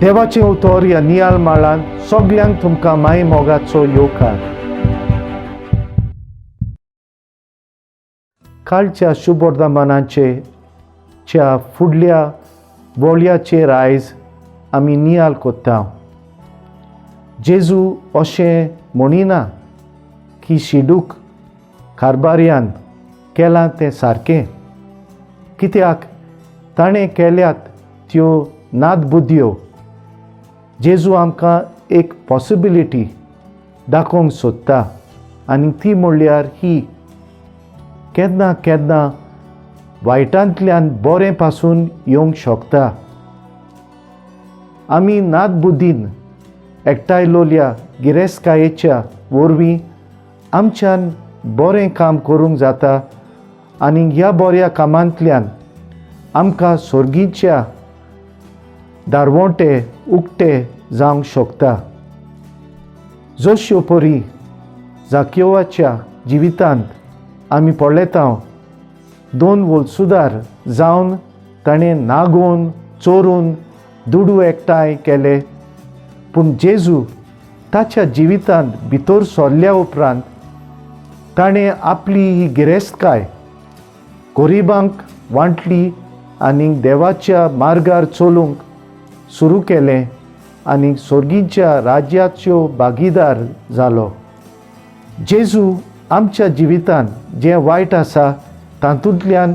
देवाचें उतर ह्या नियाळ माळान सगल्यांक तुमकां माय मोगाचो येवकार. कालच्या शुभवर्धमानाचे च्या फुडल्या बोळयाचेर आयज आमी नियाळ कोत्ता. जेजू अशें म्हणिना की शिडूक कारबार्यान केलां तें सारकें, कित्याक ताणें केल्यात त्यो नादबुद्यो. जेजू आमकां एक पॉसिबिलिटी दाखोवंक सोदता आनी ती म्हणल्यार ही, केन्ना केन्ना वायटांतल्यान बरें पासून येवंक शकता. आमी नादबुद्दीन एकठांयलोल्या गिरेस्तकायेच्या वरवीं आमच्यान बरें काम करूंक जाता आनी ह्या बऱ्या कामांतल्यान आमकां सोर्गीच्या दारवंटे उक्ते जावंक शकता. जश्यो परी जाक्योवाच्या जिवितांत आमी पळयता, दोन वलसुदार जावन ताणें नागोवन चोरून दुडू एकठांय केले, पूण जेजू ताच्या जिवितांत भितर सरल्या उपरांत ताणें आपली ही गिरेस्तकाय गरिबांक वांटली आनी देवाच्या मार्गार चलूंक सुरू केलें आनी सोर्गीच्या राज्याच्यो भागीदार जालो. जेजू आमच्या जिवितांत जें वायट आसा तातूंतल्यान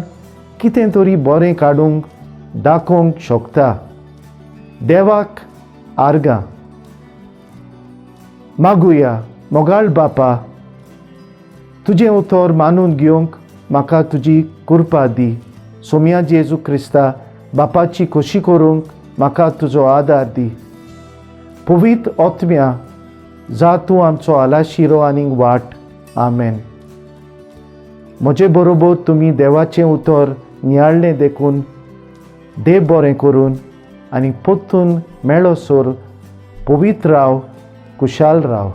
कितें तरी बरें काडूंक दाखोवंक शकता. देवाक आर्गां मागुया. मोगाळ बापा, तुजें उतर मानून घेवंक म्हाका तुजी कृपा दी. सोम्या जेजू क्रिस्ता बापाची खोशी करूंक म्हाका तुजो आदार दी. पवित्र ओत्म्या, जा तूं आमचो आलाशिरो आनीक वाट. आमेन. म्हजे बरोबर तुमी देवाचें उतर नियाळ्ळें देखून देव बरें करून आनी परतून मेळोसर पवित्र राव, कुशाल राव.